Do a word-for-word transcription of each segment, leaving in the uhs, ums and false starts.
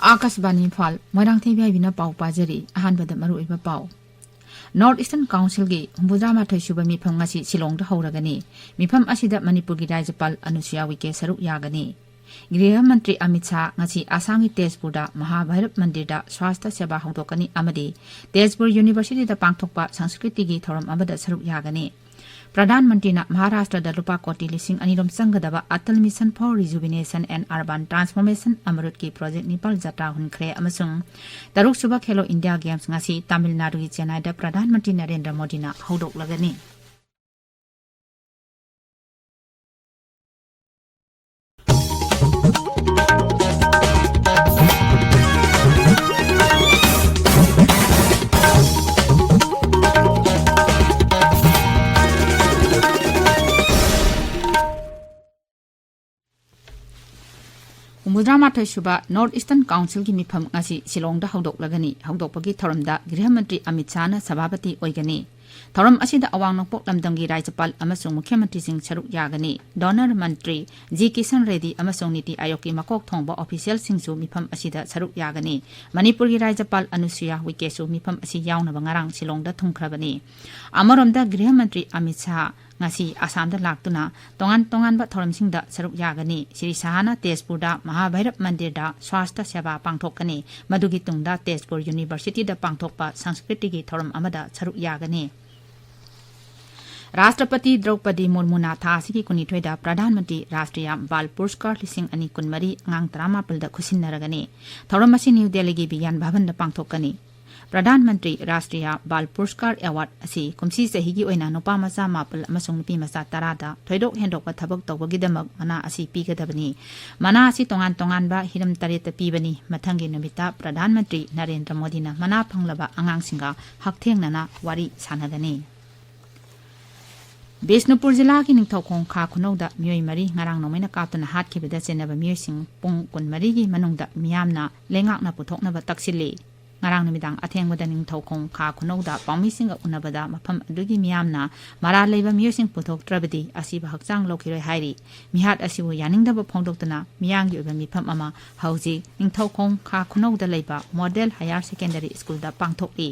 ꯑꯥꯀꯥꯁꯕꯥꯅꯤ ꯏꯝꯐꯥꯜ, ꯃꯣꯏꯔꯥꯡꯊꯦꯝ ꯏꯕꯦꯕꯤꯅ ꯄꯥꯎ ꯄꯥꯖꯔꯤ꯫ ꯑꯍꯥꯟꯕꯗ ꯃꯔꯨꯑꯣꯏꯕ ꯄꯥꯎ꯫ North Eastern Councilꯒꯤ ꯍꯨꯝꯐꯨꯇꯔꯥꯃꯥꯊꯣꯏ ꯁꯨꯕ ꯃꯤꯐꯝ ꯉꯁꯤ ꯁꯤꯂꯣꯡꯗ ꯍꯧꯔꯒꯅꯤ꯫ ꯃꯤꯐꯝ ꯑꯁꯤꯗ ꯃꯅꯤꯄꯨꯔꯒꯤ ꯔꯥꯖ꯭ꯌꯄꯥꯜ ꯑꯅꯨꯁꯨꯌꯥ ꯎꯏꯀꯦ ꯁꯔꯨꯛ ꯌꯥꯒꯅꯤ꯫ ꯒ꯭ꯔꯤꯍ ꯃꯟꯇ꯭ꯔꯤ ꯑꯃꯤꯠ ꯁꯥꯍ ꯉꯁꯤ ꯑꯁꯥꯝꯒꯤ ꯇꯦꯖꯄꯨꯔꯗ ꯃꯍꯥꯚꯩꯔꯕ ꯃꯟꯗꯤꯔꯗ ꯁ꯭ꯋꯥꯁꯊ ꯁꯦꯕꯥ ꯍꯧꯗꯣꯛꯀꯅꯤ ꯑꯃꯗꯤ ꯇꯦꯖꯄꯨꯔ ꯌꯨꯅꯤꯚꯔꯁꯤꯇꯤꯗ ꯄꯥꯡꯊꯣꯛꯄ ꯁꯪꯁꯀ꯭ꯔꯤꯇꯤꯒꯤ ꯊꯧꯔꯝ ꯑꯃꯗ ꯁꯔꯨꯛ ꯌꯥꯒꯅꯤ꯫ ꯄ꯭ꯔꯙꯥꯟ ꯃꯟꯇ꯭ꯔꯤꯅ ꯃꯍꯥꯔꯥꯁꯇ꯭ꯔꯗ ꯂꯨꯄꯥ ꯀꯣꯇꯤ ꯂꯤꯁꯤꯡ ꯑꯅꯤ ꯔꯣꯝ ꯆꯪꯒꯗꯕ Atal Mission for Rejuvenation and Urban Transformation ꯑꯃꯔꯨꯠꯀꯤ ꯄ꯭ꯔꯣꯖꯦꯛ ꯅꯤꯄꯥꯜ ꯖꯇ꯭ꯔꯥ ꯍꯨꯟꯈ꯭ꯔꯦ ꯑꯃꯁꯨꯡ ꯇꯔꯨꯛꯁꯨꯕ ꯈꯦꯂꯣ ꯏꯟꯗꯤꯌꯥ ꯒꯦꯝꯁ ꯉꯁꯤ ꯇꯥꯃꯤꯜ ꯅꯥꯗꯨꯒꯤ ꯆꯦꯟꯅꯥꯏꯗ ꯄ꯭ꯔꯙꯥꯟ ꯃꯟꯇ꯭ꯔꯤ ꯅꯔꯦꯟꯗ꯭ꯔ ꯃꯣꯗꯤꯅ ꯍꯧꯗꯣꯛꯂꯒꯅꯤ꯫ ꯍꯨꯝꯐꯨꯇꯔꯥꯃꯥꯊꯣꯏ ꯁꯨꯕ North Eastern Councilꯒꯤ ꯃꯤꯐꯝ ꯉꯁꯤ ꯁꯤꯂꯣꯡꯗ ꯍꯧꯗꯣꯛꯂꯒꯅꯤ꯫ ꯍꯧꯗꯣꯛꯄꯒꯤ ꯊꯧꯔꯝꯗ ꯒ꯭ꯔꯤꯍ ꯃꯟꯇ꯭ꯔꯤ ꯑꯃꯤꯠ ꯁꯥꯍꯅ ꯁꯚꯥꯄꯇꯤ ꯑꯣꯏꯒꯅꯤ꯫ ꯊꯧꯔꯝ ꯑꯁꯤꯗ ꯑꯋꯥꯡ ꯅꯣꯡꯄꯣꯛ ꯂꯝꯗꯝꯒꯤ ꯔꯥꯖ꯭ꯌꯄꯥꯜ ꯑꯃꯁꯨꯡ ꯃꯨꯈ꯭ꯌ ꯃꯟꯇ꯭ꯔꯤꯁꯤꯡ ꯁꯔꯨꯛ ꯌꯥꯒꯅꯤ꯫ ꯗꯣꯅꯔ ꯃꯟꯇ꯭ꯔꯤ ꯖꯤ ꯀꯤꯁꯟ ꯔꯦꯗꯤ ꯑꯃꯁꯨꯡ ꯅꯤꯇꯤ ꯑꯥꯌꯣꯒꯀꯤ ꯃꯀꯣꯛ ꯊꯣꯡꯕ ꯑꯣꯐꯤꯁꯤꯌꯦꯜꯁꯤꯡꯁꯨ ꯃꯤꯐꯝ ꯑꯁꯤꯗ ꯁꯔꯨꯛ ꯌꯥꯒꯅꯤ꯫ ꯃꯅꯤꯄꯨꯔꯒꯤ ꯔꯥꯖ꯭ꯌꯄꯥꯜ ꯑꯅꯨꯁꯨꯌꯥ ꯎꯏꯀꯦꯁꯨ ꯃꯤꯐꯝ ꯑꯁꯤ ꯌꯥꯎꯅꯕ ꯉꯔꯥꯡ ꯁꯤꯂꯣꯡꯗ ꯊꯨꯡꯈ꯭ꯔꯕꯅꯤ꯫ ꯑꯃꯔꯣꯝꯗ ꯒ꯭ꯔꯤꯍ ꯃꯟꯇ꯭ꯔꯤ ꯑꯃꯤꯠ ꯁꯥꯍ ꯉꯁꯤ ꯑꯁꯥꯝꯗ ꯂꯥꯛꯇꯨꯅ ꯇꯣꯉꯥꯟ ꯇꯣꯉꯥꯟꯕ ꯊꯧꯔꯝꯁꯤꯡꯗ ꯁꯔꯨꯛ ꯌꯥꯒꯅꯤ꯫ ꯁ꯭ꯔꯤ ꯁꯥꯍꯅ ꯇꯦꯖꯄꯨꯔꯗ ꯃꯍꯥꯚꯩꯔꯕ ꯃꯟꯗꯤꯔꯗ ꯁ꯭ꯋꯥꯁꯊ ꯁꯦꯕꯥ ꯄꯥꯡꯊꯣꯛꯀꯅꯤ꯫ ꯃꯗꯨꯒꯤ ꯇꯨꯡꯗ ꯇꯦꯖꯄꯨꯔ ꯌꯨꯅꯤꯚꯔꯁꯤꯇꯤꯗ ꯄꯥꯡꯊꯣꯛꯄ ꯁꯪꯁꯀ꯭ꯔꯤꯇꯤꯒꯤ ꯊꯧꯔꯝ ꯑꯃꯗ ꯁꯔꯨꯛ ꯌꯥꯒꯅꯤ꯫ ꯔꯥꯁꯇ꯭ꯔꯄꯇꯤ ꯗ꯭ꯔꯧꯄꯗꯤ ꯃꯨꯔꯃꯨꯅ ꯊꯥ ꯑꯁꯤꯒꯤ ꯀꯨꯟꯅꯤꯊꯣꯏꯗ ꯄ꯭ꯔꯙꯥꯟ ꯃꯟꯇ꯭ꯔꯤ ꯔꯥꯁꯇ꯭ꯔꯤꯌꯥ ꯕꯥꯜ ꯄꯨꯔꯁꯀꯥꯔ ꯂꯤꯁꯤꯡ ꯑꯅꯤ ꯀꯨꯟꯃꯔꯤ ꯑꯉꯥꯡ ꯇꯔꯥꯃꯥꯄꯜꯗ ꯈꯨꯠꯁꯤꯟꯅꯔꯒꯅꯤ꯫ ꯊꯧꯔꯝ ꯑꯁꯤ ꯅ꯭ꯌꯨ ꯗꯦꯜꯂꯤꯒꯤ ꯕꯤꯒ꯭ꯌꯥꯟ ꯚꯕꯟꯗ ꯄꯥꯡꯊꯣꯛꯀꯅꯤ꯫ ꯄ꯭ꯔꯙꯥꯟ ꯃꯟꯇ꯭ꯔꯤ ꯔꯥꯁꯇ꯭ꯔꯤꯌꯥ ꯕꯥꯜ ꯄꯨꯔꯁꯀꯥꯔ ꯑꯦꯋꯥꯔꯗ ꯑꯁꯤ ꯀꯨꯝꯁꯤ ꯆꯍꯤꯒꯤ ꯑꯣꯏꯅ ꯅꯨꯄꯥ ꯃꯆꯥ ꯃꯥꯄꯜ ꯑꯃꯁꯨꯡ ꯅꯨꯄꯤ ꯃꯆꯥ ꯇꯔꯥꯗ ꯊꯣꯏꯗꯣꯛ ꯍꯦꯟꯗꯣꯛꯄ ꯊꯕꯛ ꯇꯧꯕꯒꯤꯗꯃꯛ ꯃꯅꯥ ꯑꯁꯤ ꯄꯤꯒꯗꯕꯅꯤ꯫ ꯃꯅꯥ ꯑꯁꯤ ꯇꯣꯉꯥꯟ ꯇꯣꯉꯥꯟꯕ ꯍꯤꯔꯝ ꯇꯔꯦꯠꯇ ꯄꯤꯕꯅꯤ꯫ ꯃꯊꯪꯒꯤ ꯅꯨꯃꯤꯠꯇ ꯄ꯭ꯔꯙꯥꯟ ꯃꯟꯇ꯭ꯔꯤ ꯅꯔꯦꯟꯗ꯭ꯔ ꯃꯣꯗꯤꯅ ꯃꯅꯥ ꯐꯪꯂꯕ ꯑꯉꯥꯡꯁꯤꯡꯒ ꯍꯛꯊꯦꯡꯅꯅ ꯋꯥꯔꯤ ꯁꯥꯟꯅꯒꯅꯤ꯫ ꯕꯤꯁꯅꯨꯄꯨꯔ ꯖꯤꯂꯥꯒꯤ ꯅꯤꯡꯊꯧꯈꯣꯡ ꯈꯥ ꯈꯨꯅꯧꯗ ꯃꯤꯑꯣꯏ ꯃꯔꯤ ꯉꯔꯥꯡ ꯅꯣꯡꯃꯩꯅ ꯀꯥꯞꯇꯨꯅ ꯍꯥꯠꯈꯤꯕꯗ ꯆꯦꯟꯅꯕ ꯃꯤꯑꯣꯏꯁꯤꯡ ꯄꯨꯡ ꯀꯨꯟꯃꯔꯤꯒꯤ ꯃꯅꯨꯡꯗ ꯃꯤꯌꯥꯝꯅ ꯂꯩꯉꯥꯛꯅ ꯄꯨꯊꯣꯛꯅꯕ ꯇꯛꯁꯤꯜꯂꯤ꯫ ꯉꯔꯥꯡ ꯅꯨꯃꯤꯗꯥꯡ ꯑꯊꯦꯡꯕꯗ ꯅꯤꯡꯊꯧꯈꯣꯡ ꯈꯥ ꯈꯨꯅꯧꯗ ꯄꯥꯎꯃꯤꯁꯤꯡꯒ ꯎꯅꯕꯗ ꯃꯐꯝ ꯑꯗꯨꯒꯤ ꯃꯤꯌꯥꯝꯅ ꯃꯔꯥꯜ ꯂꯩꯕ ꯃꯤꯑꯣꯏꯁꯤꯡ ꯄꯨꯊꯣꯛꯇ꯭ꯔꯕꯗꯤ ꯑꯁꯤꯕ ꯍꯛꯆꯥꯡ ꯂꯧꯈꯤꯔꯣꯏ ꯍꯥꯏꯔꯤ꯫ ꯃꯤꯍꯥꯠ ꯑꯁꯤꯕꯨ ꯌꯥꯅꯤꯡꯗꯕ ꯐꯣꯡꯗꯣꯛꯇꯨꯅ ꯃꯤꯌꯥꯝꯒꯤ ꯑꯣꯏꯕ ꯃꯤꯐꯝ ꯑꯃ ꯍꯧꯖꯤꯛ ꯅꯤꯡꯊꯧꯈꯣꯡ ꯈꯥ ꯈꯨꯅꯧꯗ ꯂꯩꯕ ꯃꯣꯗꯦꯜ ꯍꯥꯌꯔ ꯁꯦꯀꯦꯟꯗꯔꯤ ꯁ꯭ꯀꯨꯜꯗ ꯄꯥꯡꯊꯣꯛꯂꯤ꯫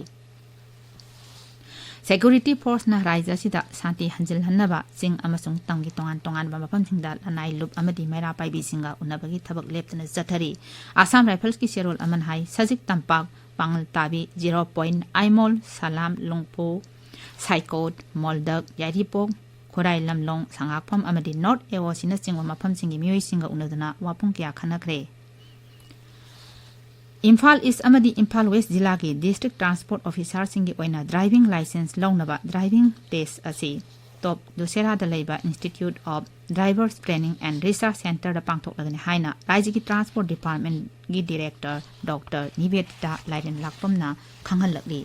ꯁꯦꯀ꯭ꯌꯨꯔꯤꯇꯤ ꯐꯣꯔꯁꯅ ꯔꯥꯖ꯭ꯌ ꯑꯁꯤꯗ ꯁꯥꯟꯇꯤ ꯍꯟꯖꯤꯜꯍꯟꯅꯕ ꯆꯤꯡ ꯑꯃꯁꯨꯡ ꯇꯝꯒꯤ ꯇꯣꯉꯥꯟ ꯇꯣꯉꯥꯟꯕ ꯃꯐꯝꯁꯤꯡꯗ ꯂꯅꯥꯏ ꯂꯨꯞ ꯑꯃꯗꯤ ꯃꯩꯔꯥ ꯄꯥꯏꯕꯤꯁꯤꯡꯒ ꯎꯅꯕꯒꯤ ꯊꯕꯛ ꯂꯦꯞꯇꯅ ꯆꯠꯊꯔꯤ꯫ ꯑꯁꯥꯝ ꯔꯥꯏꯐꯜꯁꯀꯤ ꯆꯦꯔꯣꯜ ꯑꯃꯅ ꯍꯥꯏ, ꯁꯖꯤꯛ ꯇꯝꯄꯥꯛ, ꯄꯥꯉꯜ ꯇꯥꯕꯤ, ꯖꯤꯔꯣ ꯄꯣꯏꯟ, ꯑꯥꯏꯃꯣꯜ, ꯁꯂꯥꯝ, ꯂꯨꯡꯄꯨ, ꯁꯥꯏꯀꯣꯠ, ꯃꯣꯜꯗꯛ, ꯌꯥꯏꯔꯤꯄꯣꯛ, ꯈꯨꯔꯥꯏ ꯂꯝꯂꯣꯡ, ꯁꯉꯥꯛꯐꯝ ꯑꯃꯗꯤ ꯅꯣꯔꯠ ꯑꯦꯑꯣꯁꯤꯅꯆꯤꯡꯕ ꯃꯐꯝꯁꯤꯡꯒꯤ ꯃꯤꯑꯣꯏꯁꯤꯡꯒ ꯎꯅꯗꯨꯅ ꯋꯥꯐꯝ ꯀꯌꯥ ꯈꯟꯅꯈ꯭ꯔꯦ꯫ ꯏꯝꯐꯥꯜ ꯏꯁ ꯑꯃꯗꯤ ꯏꯝꯐꯥꯜ ꯋꯦꯁ ꯖꯤꯂꯥꯒꯤ ꯗꯤꯁꯇ꯭ꯔꯤꯛ ꯇ꯭ꯔꯥꯟꯁꯄꯣꯔꯠ ꯑꯣꯐꯤꯁꯥꯔꯁꯤꯡꯒꯤ ꯑꯣꯏꯅ ꯗ꯭ꯔꯥꯏꯚꯤꯡ ꯂꯥꯏꯁꯦꯟꯁ ꯂꯧꯅꯕ ꯗ꯭ꯔꯥꯏꯚꯤꯡ ꯇꯦꯁ ꯑꯁꯤ ꯇꯣꯞ ꯗꯨꯁꯦꯔꯥꯗ ꯂꯩꯕ Institute of Drivers Training and Research Centreꯗ ꯄꯥꯡꯊꯣꯛꯂꯒꯅꯤ ꯍꯥꯏꯅ ꯔꯥꯏꯖ꯭ꯌꯒꯤ ꯇ꯭ꯔꯥꯟꯁꯄꯣꯔꯠ ꯗꯤꯄꯥꯔꯠꯃꯦꯟꯒꯤ ꯗꯤꯔꯦꯛꯇꯔ ꯗꯣꯛꯇꯔ ꯅꯤꯕꯦꯗꯤꯇꯥ ꯂꯥꯏꯔꯦꯟ ꯂꯥꯛꯄꯝꯅ ꯈꯪꯍꯜꯂꯛꯂꯤ꯫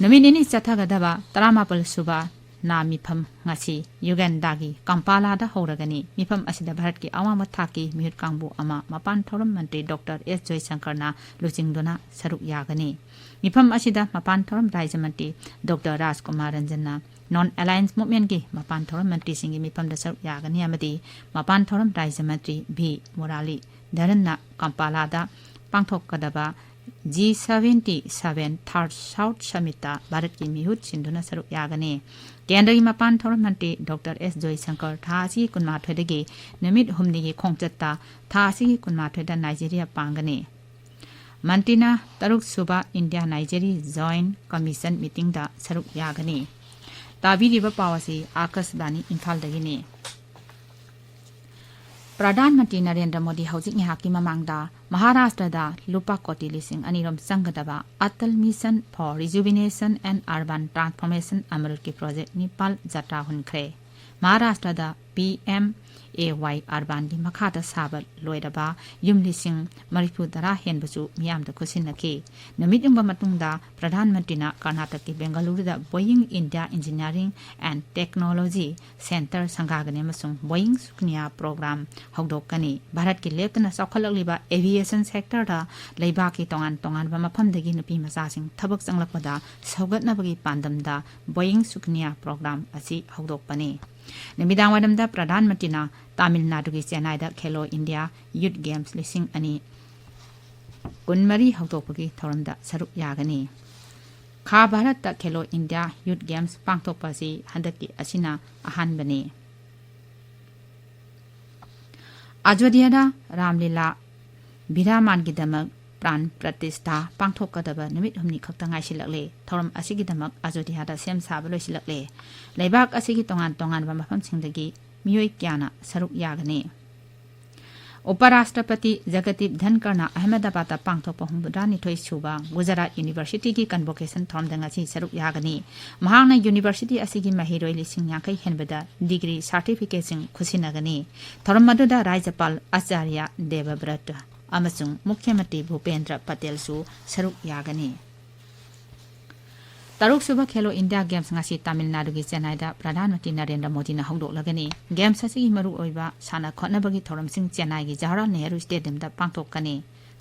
ꯅꯨꯃꯤꯠ ꯅꯤꯅꯤ ꯆꯠꯊꯒꯗꯕ ꯇꯔꯥꯃꯥꯄꯜ ꯁꯨꯕ ꯅꯥ ꯃꯤꯐꯝ ꯉꯁꯤ ꯌꯨꯒꯦꯟꯗꯥꯒꯤ ꯀꯝꯄꯥꯂꯥꯗ ꯍꯧꯔꯒꯅꯤ꯫ ꯃꯤꯐꯝ ꯑꯁꯤꯗ ꯚꯥꯔꯠꯀꯤ ꯑꯋꯥꯡꯕ ꯊꯥꯛꯀꯤ ꯃꯤꯍꯨꯠ ꯀꯥꯡꯕꯨ ꯑꯃ ꯃꯄꯥꯟ ꯊꯧꯔꯝ ꯃꯟꯇ꯭ꯔꯤ ꯗꯣꯛꯇꯔ ꯑꯦꯁ ꯖꯣꯏꯁꯪꯀꯔꯅ ꯂꯨꯆꯤꯡꯗꯨꯅ ꯁꯔꯨꯛ ꯌꯥꯒꯅꯤ꯫ ꯃꯤꯐꯝ ꯑꯁꯤꯗ ꯃꯄꯥꯟ ꯊꯧꯔꯝ ꯔꯥꯖ꯭ꯌ ꯃꯟꯇ꯭ꯔꯤ ꯗꯣꯛꯇꯔ ꯔꯥꯖꯀꯨꯃꯥꯔ ꯔꯟꯖꯟꯅ ꯅꯣꯟ ꯑꯦꯂꯥꯏꯟꯁ ꯃꯨꯚꯃꯦꯟꯠꯀꯤ ꯃꯄꯥꯟ ꯊꯧꯔꯝ ꯃꯟꯇ꯭ꯔꯤꯁꯤꯡꯒꯤ ꯃꯤꯐꯝꯗ ꯁꯔꯨꯛ ꯌꯥꯒꯅꯤ ꯑꯃꯗꯤ ꯃꯄꯥꯟ ꯊꯧꯔꯝ ꯔꯥꯖ꯭ꯌ ꯃꯟꯇ꯭ꯔꯤ ꯚꯤ ꯃꯨꯔꯥꯂꯤ ꯙꯔꯟꯅ ꯀꯝꯄꯥꯂꯥꯗ ꯄꯥꯡꯊꯣꯛꯀꯗꯕ ꯖꯤ ꯁꯚꯦꯟꯇꯤ ꯁꯚꯦꯟ ꯊꯥꯔꯠ ꯁꯥꯎꯠ ꯁꯃꯤꯠꯇ ꯚꯥꯔꯠꯀꯤ ꯃꯤꯍꯨꯠ ꯁꯤꯟꯗꯨꯅ ꯁꯔꯨꯛ ꯌꯥꯒꯅꯤ꯫ ꯀꯦꯟꯗ꯭ꯔꯒꯤ ꯃꯄꯥꯟ ꯊꯧꯔꯝ ꯃꯟꯇ꯭ꯔꯤ ꯗꯣꯛꯇꯔ ꯑꯦꯁ ꯖꯣꯏꯁꯪꯀꯔ ꯊꯥ ꯑꯁꯤꯒꯤ ꯀꯨꯟꯃꯥꯊꯣꯏꯗꯒꯤ ꯅꯨꯃꯤꯠ ꯍꯨꯝꯅꯤꯒꯤ ꯈꯣꯡꯆꯠꯇ ꯊꯥ ꯑꯁꯤꯒꯤ ꯀꯨꯟꯃꯥꯊꯣꯏꯗ ꯅꯥꯏꯖꯦꯔꯤꯌꯥ ꯄꯥꯡꯒꯅꯤ꯫ ꯃꯟꯇ꯭ꯔꯤꯅ ꯇꯔꯨꯛ ꯁꯨꯕ ꯏꯟꯗꯤꯌꯥ ꯅꯥꯏꯖꯦꯔꯤ ꯖꯣꯏꯟꯠ ꯀꯃꯤꯁꯟ ꯃꯤꯇꯤꯡꯗ ꯁꯔꯨꯛ ꯌꯥꯒꯅꯤ꯫ ꯇꯥꯕꯤꯔꯤꯕ ꯄꯥꯎ ꯑꯁꯤ ꯑꯥꯀꯥꯁꯕꯥꯅꯤ ꯏꯝꯐꯥꯜꯗꯒꯤꯅꯤ꯫ ꯄ꯭ꯔꯙꯥꯟ ꯃꯟꯇ꯭ꯔꯤ ꯅꯔꯦꯟꯗ꯭ꯔ ꯃꯣꯗꯤ ꯍꯧꯖꯤꯛ ꯉꯥꯏꯍꯥꯛꯀꯤ ꯃꯃꯥꯡꯗ ꯃꯍꯥꯔꯥꯁꯇ꯭ꯔꯗ ꯂꯨꯄꯥ ꯀꯣꯇꯤ ꯂꯤꯁꯤꯡ ꯑꯅꯤꯔꯣꯝ ꯆꯪꯒꯗꯕ Atal Mission for Rejuvenation and Urban Transformation ꯑꯃꯔꯨꯠꯀꯤ ꯄ꯭ꯔꯣꯖꯦꯛ ꯅꯤꯄꯥꯜ ꯖꯇ꯭ꯔꯥ ꯍꯨꯟꯈ꯭ꯔꯦ꯫ ꯃꯍꯥꯔꯥꯁꯇ꯭ꯔꯗ ꯄꯤ ꯑꯦꯝ ꯑꯦ ꯋꯥꯏ ꯑꯔꯕꯥꯟꯒꯤ ꯃꯈꯥꯗ ꯁꯥꯕ ꯂꯣꯏꯔꯕ ꯌꯨꯝ ꯂꯤꯁꯤꯡ ꯃꯔꯤꯐꯨ ꯇꯔꯥ ꯍꯦꯟꯕꯁꯨ ꯃꯤꯌꯥꯝꯗ ꯈꯨꯠꯁꯤꯟꯅꯈꯤ꯫ ꯅꯨꯃꯤꯠ ꯌꯨꯡꯕ ꯃꯇꯨꯡꯗ ꯄ꯭ꯔꯙꯥꯟ ꯃꯟꯇ꯭ꯔꯤꯅ ꯀꯔꯅꯥꯇꯀꯒꯤ ꯕꯦꯡꯒꯂꯨꯔꯨꯗ Boeing India Engineering and Technology Center ꯁꯪꯒꯥꯒꯅꯤ ꯑꯃꯁꯨꯡ Boeing Sukanya program ꯍꯧꯗꯣꯛꯀꯅꯤ꯫ ꯚꯥꯔꯠꯀꯤ ꯂꯦꯞꯇꯅ ꯆꯥꯎꯈꯠꯂꯛꯂꯤꯕ aviation sectorꯗ ꯂꯩꯕꯥꯛꯀꯤ ꯇꯣꯉꯥꯟ ꯇꯣꯉꯥꯟꯕ ꯃꯐꯝꯗꯒꯤ ꯅꯨꯄꯤ ꯃꯆꯥꯁꯤꯡ ꯊꯕꯛ ꯆꯪꯂꯛꯄꯗ ꯁꯧꯒꯠꯅꯕꯒꯤ ꯄꯥꯟꯗꯝꯗ Boeing Sukanya program ꯑꯁꯤ ꯍꯧꯗꯣꯛꯄꯅꯤ꯫ ꯅꯨꯃꯤꯗꯥꯡꯋꯥꯏꯔꯝꯗ ꯄ꯭ꯔꯙꯥꯟ ꯃꯟꯇ꯭ꯔꯤꯅ ꯇꯥꯃꯤꯜ ꯅꯥꯗꯨꯒꯤ ꯆꯦꯟꯅꯥꯏꯗ Khelo India Youth Games ꯂꯤꯁꯤꯡ ꯑꯅꯤ ꯀꯨꯟꯃꯔꯤ ꯍꯧꯗꯣꯛꯄꯒꯤ ꯊꯧꯔꯝꯗ ꯁꯔꯨꯛ ꯌꯥꯒꯅꯤ꯫ ꯈꯥ ꯚꯥꯔꯠꯇ Khelo India Youth Games ꯄꯥꯡꯊꯣꯛꯄ ꯑꯁꯤ ꯍꯟꯗꯛꯀꯤ ꯑꯁꯤꯅ ꯑꯍꯥꯟꯕꯅꯤ꯫ ꯑꯖꯣꯙ꯭ꯌꯥꯗ ꯔꯥꯝꯂꯤꯂꯥ ꯕꯤꯔꯥꯃꯥꯟꯒꯤꯗꯃꯛ ꯄ꯭ꯔꯥꯟ ꯄ꯭ꯔꯇꯤꯁꯊꯥ ꯄꯥꯡꯊꯣꯛꯀꯗꯕ ꯅꯨꯃꯤꯠ ꯍꯨꯝꯅꯤ ꯈꯛꯇ ꯉꯥꯏꯁꯤꯜꯂꯛꯂꯦ꯫ ꯊꯧꯔꯝ ꯑꯁꯤꯒꯤꯗꯃꯛ ꯑꯖꯣꯙ꯭ꯌꯥꯗ ꯁꯦꯝ ꯁꯥꯕ ꯂꯣꯏꯁꯤꯜꯂꯛꯂꯦ꯫ ꯂꯩꯕꯥꯛ ꯑꯁꯤꯒꯤ ꯇꯣꯉꯥꯟ ꯇꯣꯉꯥꯟꯕ ꯃꯐꯝꯁꯤꯡꯗꯒꯤ ꯃꯤꯑꯣꯏ ꯀꯌꯥꯅ ꯁꯔꯨꯛ ꯌꯥꯒꯅꯤ꯫ ꯎꯄꯔꯥꯁꯇ꯭ꯔꯄꯇꯤ ꯖꯒꯗꯤꯞ ꯙꯟꯀꯔꯅ ꯑꯍꯃꯦꯗꯕꯥꯗꯇ ꯄꯥꯡꯊꯣꯛꯄ ꯍꯨꯝꯐꯨꯇꯔꯥꯅꯤꯊꯣꯏ ꯁꯨꯕ ꯒꯨꯖꯔꯥꯠ ꯌꯨꯅꯤꯚꯔꯁꯤꯇꯤꯒꯤ convocation ꯊꯧꯔꯝꯗ ꯉꯁꯤ ꯁꯔꯨꯛ ꯌꯥꯒꯅꯤ꯫ ꯃꯍꯥꯛꯅ ꯌꯨꯅꯤꯚꯔꯁꯤꯇꯤ ꯑꯁꯤꯒꯤ ꯃꯍꯩꯔꯣꯏ ꯂꯤꯁꯤꯡ ꯌꯥꯡꯈꯩ ꯍꯦꯟꯕꯗ ꯗꯤꯒ꯭ꯔꯤ ꯁꯥꯔꯇꯤꯐꯤꯀꯦꯠꯁꯤꯡ ꯈꯨꯠꯁꯤꯟꯅꯒꯅꯤ꯫ ꯊꯧꯔꯝ ꯑꯗꯨꯗ ꯔꯥꯖ꯭ꯌꯄꯥꯜ ꯑꯆꯥꯔꯌ ꯗꯦꯕꯕ꯭ꯔꯠ ꯑꯃꯁꯨꯡ ꯃꯨꯈ꯭ꯌ ꯃꯟꯇ꯭ꯔꯤ ꯚꯨꯄꯦꯟꯗ꯭ꯔ ꯄꯇꯦꯜꯁꯨ ꯁꯔꯨꯛ ꯌꯥꯒꯅꯤ꯫ ꯇꯔꯨꯛꯁꯨꯕ ꯈꯦꯂꯣ ꯏꯟꯗꯤꯌꯥ ꯒꯦꯝꯁ ꯉꯁꯤ ꯇꯥꯃꯤꯜ ꯅꯥꯗꯨꯒꯤ ꯆꯦꯟꯅꯥꯏꯗ ꯄ꯭ꯔꯙꯥꯟ ꯃꯟꯇ꯭ꯔꯤ ꯅꯔꯦꯟꯗ꯭ꯔ ꯃꯣꯗꯤꯅ ꯍꯧꯗꯣꯛꯂꯒꯅꯤ꯫ ꯒꯦꯝꯁ ꯑꯁꯤꯒꯤ ꯃꯔꯨꯑꯣꯏꯕ ꯁꯥꯟꯅ ꯈꯣꯠꯅꯕꯒꯤ ꯊꯧꯔꯝꯁꯤꯡ ꯆꯦꯟꯅꯥꯏꯒꯤ ꯖꯋꯥꯍꯔꯂꯥꯜ ꯅꯦꯍꯔꯨ ꯁ꯭ꯇꯦꯗꯤꯌꯝꯗ ꯄꯥꯡꯊꯣꯛꯀꯅꯤ꯫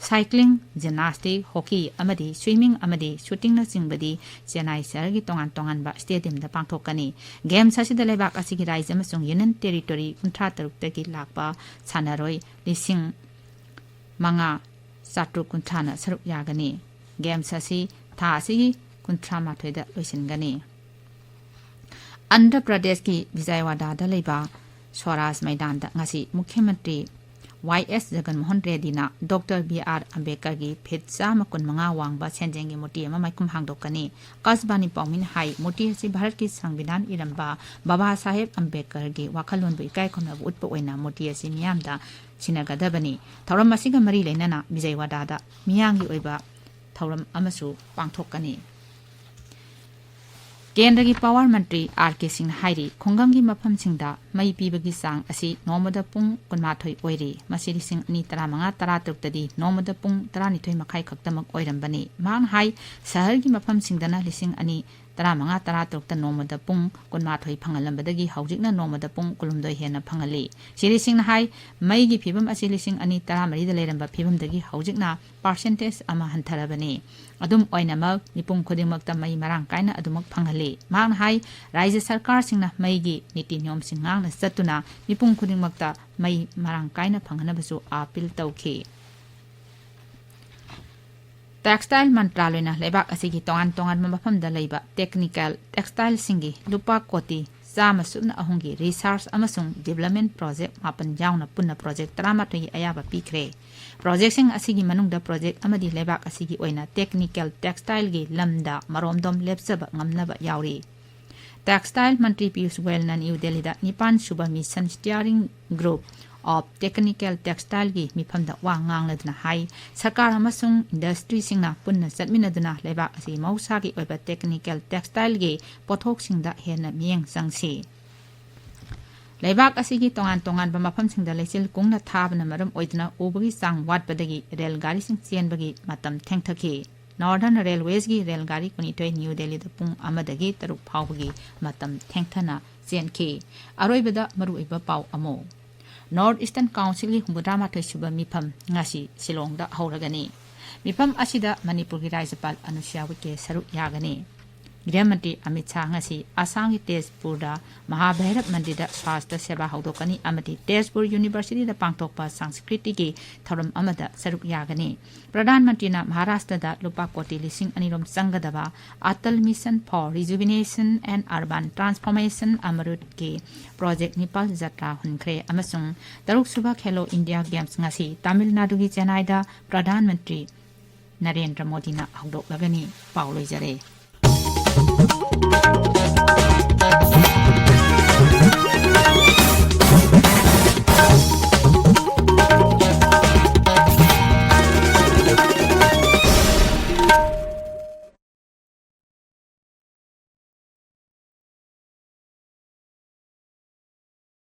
ꯁꯥꯏꯀ꯭ꯂꯤꯡ, ꯖꯤꯝꯅꯥꯁꯇꯤꯛ, ꯍꯣꯀꯤ ꯑꯃꯗꯤ ꯁ꯭ꯋꯤꯃꯤꯡ ꯑꯃꯗꯤ ꯁꯨꯇꯤꯡꯅꯆꯤꯡꯕꯗꯤ ꯆꯦꯟꯅꯥꯏ ꯁꯍꯔꯒꯤ ꯇꯣꯉꯥꯟ ꯇꯣꯉꯥꯟꯕ ꯁ꯭ꯇꯦꯗꯤꯌꯝꯗ ꯄꯥꯡꯊꯣꯛꯀꯅꯤ꯫ ꯒꯦꯝꯁ ꯑꯁꯤꯗ ꯂꯩꯕꯥꯛ ꯑꯁꯤꯒꯤ ꯔꯥꯖ꯭ꯌ ꯑꯃꯁꯨꯡ ꯌꯨꯅꯤꯌꯟ ꯇꯦꯔꯤꯇꯣꯔꯤ ꯀꯨꯟꯊ꯭ꯔꯥ ꯇꯔꯨꯛꯇꯒꯤ ꯂꯥꯛꯄ ꯁꯥꯟꯅꯔꯣꯏ ꯂꯤꯁꯤꯡ ꯃꯉꯥ ꯆꯥꯇ꯭ꯔꯨꯛ ꯀꯨꯟꯊ꯭ꯔꯥꯅ ꯁꯔꯨꯛ ꯌꯥꯒꯅꯤ꯫ ꯒꯦꯝꯁ ꯑꯁꯤ ꯊꯥ ꯑꯁꯤꯒꯤ ꯀꯨꯟꯊ꯭ꯔꯥ ꯃꯥꯊꯣꯏꯗ ꯂꯣꯏꯁꯤꯟꯒꯅꯤ꯫ ꯑꯟꯙ꯭ꯔ ꯄ꯭ꯔꯗꯦꯁꯀꯤ ꯕꯤꯖꯌꯋꯥꯗꯥꯗ ꯂꯩꯕ ꯁ꯭ꯋꯔꯥꯖ ꯃꯩꯗꯥꯟꯗ ꯉꯁꯤ ꯃꯨꯈ꯭ꯌ ꯃꯟꯇ꯭ꯔꯤ ꯋꯥꯏ ꯑꯦꯁ ꯖꯒꯟꯃꯣꯍꯟ ꯔꯦꯗꯤꯅ ꯗꯣꯛꯇꯔ ꯕꯤ ꯑꯥꯔ ꯑꯝꯕꯦꯗꯀꯔꯒꯤ ꯐꯤꯠ ꯆꯥꯝꯃ ꯀꯨꯟꯃꯉꯥ ꯋꯥꯡꯕ ꯁꯦꯟꯖꯦꯡꯒꯤ ꯃꯨꯔꯇꯤ ꯑꯃ ꯃꯥꯏꯈꯨꯝ ꯍꯥꯡꯗꯣꯛꯀꯅꯤ꯫ ꯑꯀꯥꯁꯕꯥꯅꯤ ꯄꯥꯎꯃꯤꯅ ꯍꯥꯏ, ꯃꯨꯔꯇꯤ ꯑꯁꯤ ꯚꯥꯔꯠꯀꯤ ꯁꯪꯕꯤꯙꯥꯟ ꯏꯔꯝꯕ ꯕꯕꯥ ꯁꯥꯍꯦꯕ ꯑꯝꯕꯦꯗꯀꯔꯒꯤ ꯋꯥꯈꯜꯂꯣꯟꯕꯨ ꯏꯀꯥꯏ ꯈꯨꯝꯅꯕ ꯎꯠꯄ ꯑꯣꯏꯅ ꯃꯨꯔꯇꯤ ꯑꯁꯤ ꯃꯤꯌꯥꯝꯗ ꯁꯤꯟꯅꯒꯗꯕꯅꯤ꯫ ꯊꯧꯔꯝ ꯑꯁꯤꯒ ꯃꯔꯤ ꯂꯩꯅꯅ ꯕꯤꯖꯌꯋꯥꯗꯥꯗ ꯃꯤꯌꯥꯝꯒꯤ ꯑꯣꯏꯕ ꯊꯧꯔꯝ ꯑꯃꯁꯨ ꯄꯥꯡꯊꯣꯛꯀꯅꯤ꯫ ꯀꯦꯟꯗ꯭ꯔꯒꯤ ꯄꯥꯋꯔ ꯃꯟꯇ꯭ꯔꯤ ꯑꯥꯔ ꯀꯦ ꯁꯤꯡꯅ ꯍꯥꯏꯔꯤ, ꯈꯨꯡꯒꯪꯒꯤ ꯃꯐꯝꯁꯤꯡꯗ ꯃꯩ ꯄꯤꯕꯒꯤ ꯆꯥꯡ ꯑꯁꯤ ꯅꯣꯡꯃꯗ ꯄꯨꯡ ꯀꯨꯟꯃꯥꯊꯣꯏ ꯑꯣꯏꯔꯤ꯫ ꯃꯁꯤ ꯂꯤꯁꯤꯡ ꯑꯅꯤ ꯇꯔꯥꯃꯉꯥ ꯇꯔꯥꯇꯔꯨꯛꯇꯗꯤ ꯅꯣꯡꯃꯗ ꯄꯨꯡ ꯇꯔꯥꯅꯤꯊꯣꯏ ꯃꯈꯥꯏ ꯈꯛꯇꯃꯛ ꯑꯣꯏꯔꯝꯕꯅꯤ꯫ ꯃꯍꯥꯛꯅ ꯍꯥꯏ, ꯁꯍꯔꯒꯤ ꯃꯐꯝꯁꯤꯡꯗꯅ ꯂꯤꯁꯤꯡ ꯑꯅꯤ ꯇꯔꯥꯃꯉꯥ ꯇꯔꯥꯇꯔꯨꯛꯇ ꯅꯣꯡꯃꯗ ꯄꯨꯡ ꯀꯨꯟꯃꯥꯊꯣꯏ ꯐꯪꯍꯜꯂꯝꯕꯗꯒꯤ ꯍꯧꯖꯤꯛꯅ ꯅꯣꯡꯃꯗ ꯄꯨꯡ ꯀꯨꯟꯍꯨꯝꯗꯣꯏ ꯍꯦꯟꯅ ꯐꯪꯍꯜꯂꯤ꯫ ꯁꯤꯔꯤ ꯁꯤꯡꯅ ꯍꯥꯏ, ꯃꯩꯒꯤ ꯐꯤꯕꯝ ꯑꯁꯤ ꯂꯤꯁꯤꯡ ꯑꯅꯤ ꯇꯔꯥꯃꯔꯤꯗ ꯂꯩꯔꯝꯕ ꯐꯤꯕꯝꯗꯒꯤ ꯍꯧꯖꯤꯛꯅ percentage ꯑꯃ ꯍꯟꯊꯔꯕꯅꯤ꯫ ꯑꯗꯨꯝ ꯑꯣꯏꯅꯃꯛ, ꯃꯤꯄꯨꯝ ꯈꯨꯗꯤꯡꯃꯛꯇ ꯃꯩ ꯃꯔꯥꯡ ꯀꯥꯏꯅ ꯑꯗꯨꯃꯛ ꯐꯪꯍꯜꯂꯤ꯫ ꯃꯍꯥꯛꯅ ꯍꯥꯏ, ꯔꯥꯖ꯭ꯌ ꯁꯔꯀꯥꯔꯁꯤꯡꯅ ꯃꯩꯒꯤ ꯅꯤꯇꯤ ꯅꯤꯌꯣꯝꯁꯤꯡ ꯉꯥꯛꯅ ꯆꯠꯇꯨꯅ ꯃꯤꯄꯨꯝ ꯈꯨꯗꯤꯡꯃꯛꯇ ꯃꯩ ꯃꯔꯥꯡ ꯀꯥꯏꯅ ꯐꯪꯍꯟꯅꯕꯁꯨ ꯑꯥꯄꯤꯜ ꯇꯧꯈꯤ꯫ ꯇꯦꯛꯁꯇꯥꯏꯜ ꯃꯟꯇ꯭ꯔꯥꯂꯣꯏꯅ ꯂꯩꯕꯥꯛ ꯑꯁꯤꯒꯤ ꯇꯣꯉꯥꯟ ꯇꯣꯉꯥꯟꯕ ꯃꯐꯝꯗ ꯂꯩꯕ technical textileꯁꯤꯡꯒꯤ ꯂꯨꯄꯥ ꯀꯣꯇꯤ ꯆꯥꯝꯃ ꯁꯨꯞꯅ ꯑꯍꯨꯝꯒꯤ research ꯑꯃꯁꯨꯡ development project ꯃꯥꯄꯟ ꯌꯥꯎꯅ ꯄꯨꯟꯅ project ꯇꯔꯥꯃꯥꯊꯣꯏꯒꯤ ꯑꯌꯥꯕ ꯄꯤꯈ꯭ꯔꯦ꯫ Projectꯁꯤꯡ ꯑꯁꯤꯒꯤ ꯃꯅꯨꯡꯗ project ꯑꯃꯗꯤ ꯂꯩꯕꯥꯛ ꯑꯁꯤꯒꯤ ꯑꯣꯏꯅ technical textileꯒꯤ ꯂꯝꯗ ꯃꯔꯣꯝꯗꯣꯝ ꯂꯦꯞꯆꯕ ꯉꯝꯅꯕ ꯌꯥꯎꯔꯤ꯫ ꯇꯦꯛꯁꯇꯥꯏꯜ ꯃꯟꯇ꯭ꯔꯤ ꯄꯤꯌꯨꯁ ꯒꯣꯌꯜꯅ ꯅ꯭ꯌꯨ ꯗꯦꯜꯂꯤꯗ ꯅꯤꯄꯥꯟ ꯁꯨꯕ Mission Steering Group of Technical Textileꯒꯤ ꯃꯤꯐꯝꯗ ꯋꯥ ꯉꯥꯡꯂꯗꯨꯅ ꯍꯥꯏ, ꯁꯔꯀꯥꯔ ꯑꯃꯁꯨꯡ industryꯁꯤꯡꯅ ꯄꯨꯟꯅ ꯆꯠꯃꯤꯟꯅꯗꯨꯅ ꯂꯩꯕꯥꯛ ꯑꯁꯤ ꯃꯍꯧꯁꯥꯒꯤ ꯑꯣꯏꯕ technical textileꯒꯤ ꯄꯣꯠꯊꯣꯛꯁꯤꯡꯗ ꯍꯦꯟꯅ ꯃꯤꯠꯌꯦꯡ ꯆꯪꯁꯤ꯫ ꯂꯩꯕꯥꯛ ꯑꯁꯤꯒꯤ ꯇꯣꯉꯥꯟ ꯇꯣꯉꯥꯟꯕ ꯃꯐꯝꯁꯤꯡꯗ ꯂꯩꯆꯤꯜ ꯀꯨꯡꯅ ꯊꯥꯕꯅ ꯃꯔꯝ ꯑꯣꯏꯗꯨꯅ ꯎꯕꯒꯤ ꯆꯥꯡ ꯋꯥꯠꯄꯗꯒꯤ ꯔꯦꯜ ꯒꯥꯔꯤꯁꯤꯡ ꯆꯦꯟꯕꯒꯤ ꯃꯇꯝ ꯊꯦꯡꯊꯈꯤ꯫ Northern Railwaysꯒꯤ ꯔꯦꯜ ꯒꯥꯔꯤ ꯀꯨꯟꯅꯤꯊꯣꯏ ꯅ꯭ꯌꯨ ꯗꯦꯜꯂꯤꯗ ꯄꯨꯡ ꯑꯃꯗꯒꯤ ꯇꯔꯨꯛ ꯐꯥꯎꯕꯒꯤ ꯃꯇꯝ ꯊꯦꯡꯊꯅ ꯆꯦꯟꯈꯤ꯫ ꯑꯔꯣꯏꯕꯗ ꯃꯔꯨꯑꯣꯏꯕ ꯄꯥꯎ ꯑꯃꯨꯛ꯫ North Eastern Councilꯒꯤ ꯍꯨꯝꯐꯨꯇꯔꯥꯃꯥꯊꯣꯏ ꯁꯨꯕ ꯃꯤꯐꯝ ꯉꯁꯤ ꯁꯤꯂꯣꯡꯗ ꯍꯧꯔꯒꯅꯤ꯫ ꯃꯤꯐꯝ ꯑꯁꯤꯗ ꯃꯅꯤꯄꯨꯔꯒꯤ ꯔꯥꯖ꯭ꯌꯄꯥꯜ ꯑꯅꯨꯁ꯭ꯌꯥ ꯎꯏꯀꯦ ꯁꯔꯨꯛ ꯌꯥꯒꯅꯤ꯫ ꯒ꯭ꯔꯤꯍ ꯃꯟꯇ꯭ꯔꯤ ꯑꯃꯤꯠ ꯁꯥꯍ ꯉꯁꯤ ꯑꯁꯥꯝꯒꯤ ꯇꯦꯖꯄꯨꯔꯗ ꯃꯍꯥꯚꯩꯔꯕ ꯃꯟꯗꯤꯔꯗ ꯁ꯭ꯋꯥꯁꯇ ꯁꯦꯕꯥ ꯍꯧꯗꯣꯛꯀꯅꯤ ꯑꯃꯗꯤ ꯇꯦꯖꯄꯨꯔ ꯌꯨꯅꯤꯚꯔꯁꯤꯇꯤꯗ ꯄꯥꯡꯊꯣꯛꯄ ꯁꯪꯁꯀ꯭ꯔꯤꯇꯤꯒꯤ ꯊꯧꯔꯝ ꯑꯃꯗ ꯁꯔꯨꯛ ꯌꯥꯒꯅꯤ꯫ ꯄ꯭ꯔꯙꯥꯟ ꯃꯟꯇ꯭ꯔꯤꯅ ꯃꯍꯥꯔꯥꯁꯇ꯭ꯔꯗ ꯂꯨꯄꯥ ꯀꯣꯇꯤ ꯂꯤꯁꯤꯡ ꯑꯅꯤ ꯔꯣꯝ ꯆꯪꯒꯗꯕ Atal Mission for Rejuvenation and Urban Transformation ꯑꯃꯔꯨꯠꯀꯤ project ꯅꯤꯄꯥꯜ ꯖꯇ꯭ꯔꯥ ꯍꯨꯟꯈ꯭ꯔꯦ ꯑꯃꯁꯨꯡ ꯇꯔꯨꯛ ꯁꯨꯕ ꯈꯦꯂꯣ ꯏꯟꯗꯤꯌꯥ ꯒꯦꯝꯁ ꯉꯁꯤ ꯇꯥꯃꯤꯜ ꯅꯥꯗꯨꯒꯤ ꯆꯦꯟꯅꯥꯏꯗ ꯄ꯭ꯔꯙꯥꯟ ꯃꯟꯇ꯭ꯔꯤ ꯅꯔꯦꯟꯗ꯭ꯔ ꯃꯣꯗꯤꯅ ꯍꯧꯗꯣꯛꯂꯒꯅꯤ꯫ ꯄꯥꯎ ꯂꯣꯏꯖꯔꯦ꯫